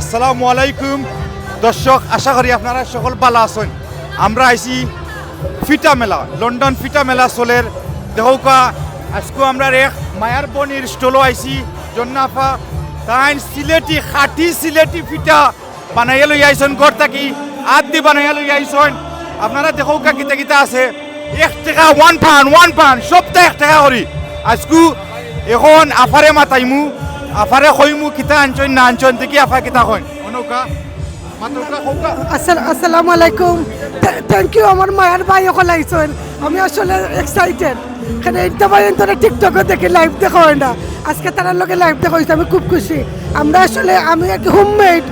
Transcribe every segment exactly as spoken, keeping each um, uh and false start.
আসসালামু আলাইকুম দর্শক, আশা করি আপনারা সকল ভালা আছইন। আমরা আইছি ফিটা মেলা, লন্ডন ফিটা মেলা চলের। দেখউক্কা, আইজকু আমরার এক মায়ার বইনর স্টলো আইছি, জন্না আফা। তাইন সিলেটি, খাঁটি সিলেটি ফিটা বানাইয়া লইয়া আইছইন, ঘর থাকি আত দি বানাইয়া লইয়া আইছইন। আপনারা দেখউক্কা কিতা কিতা আছে। এক টেকা, ওয়ান পাউন্ড, ওয়ান পাউন্ড, সবটা এক টেকা করি। আইজকু অখন আফারে মাতাইমু, আফারে কইমু কিতা আনছইন না আনছইন, দেখি আফা কিতা কইন। অনউক্কা, মাতউক্কা, কউক্কা। আসসাল-, আসসালামু আলাইকুম। থ্যা-, থ্যাংক ইউ, আমার মায়ার ভাই অকল আইছইন। আমি আসলে এক্সাইটেড। কারণ ইন্তা ভাই ইন্তরে TikTok-ও দেখি, লাইভ দেখা অয় না। আইজকে তারার লগে লাইভ দেখা অইছে, আমি খুব খুশি। আমরা আসলে, আমি এক হোমমেড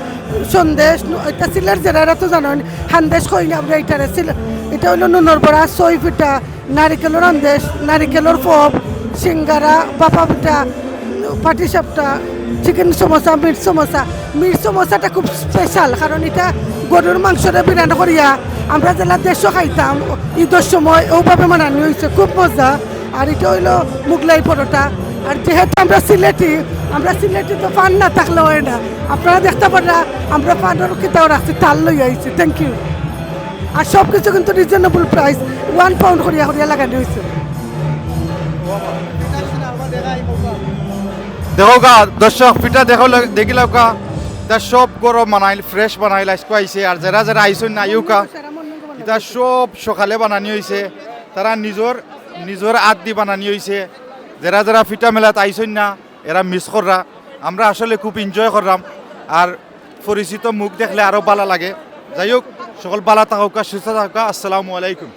সন্দেশ, ন-, ইটা সিলেট যেরা, এরা তো জানইন, হান্দেশ কই না আমরা ইটারে। সিলে-, ইটা অইলো নুনর বড়া, সই ফিটা, নারিকেলর আন্দেশ, নারিকেলর ফফ, সিঙ্গারা, বাফা পিঠা, পাটি সাপটা, চিকেন সমোসা, মিট সমোসা। মিট সমোসাটা খুব স্পেশাল, কারণ ইটা গরুর মাংসরে বিরান করিয়া আমরা যেলা দেশো খাইতাম ঈদর সময়, অউভাবে বানানি অইছে, খুব মজা। আর ইটা অইলো মুগলাই পরোটা। আর যেহেতু আমরা সিলেটি, আমরা সিলেটি তো পান না থাকলে অয় না। আপনারা দেখতা পাররা, আমরা পানর কিতাও রাখছি, তাল লইয়া আইছি। Thank you. আর সব কিছু কিন্তু রিজনেবল প্রাইস, ওয়ান পাউন্ড করিয়া করিয়া লাগানি অইছে। দেখউক্কা দর্শক, ফিটা দেখো, দেখিলাউক্কা, ইতা সব গরম বানাইল, ফ্রেশ বানাইল, আইজকু আইছে। আর যেরা যেরা আইছইন না, আইউক্কা, ইতা সব সকালে বানানি অইছে, তারা নিজর, নিজর আত দি বানানি অইছে। যেরা যেরা ফিটা মেলাত আইছইন না, এরা মিস কররা। আমরা আসলে খুব এনজয় কররাম। আর পরিচিত মুখ দেখলে আরো ভালা লাগে। যাই হোক, সকল ভালা থাকউক্কা, সুস্থ থাকউক্কা। আসসালামু আলাইকুম।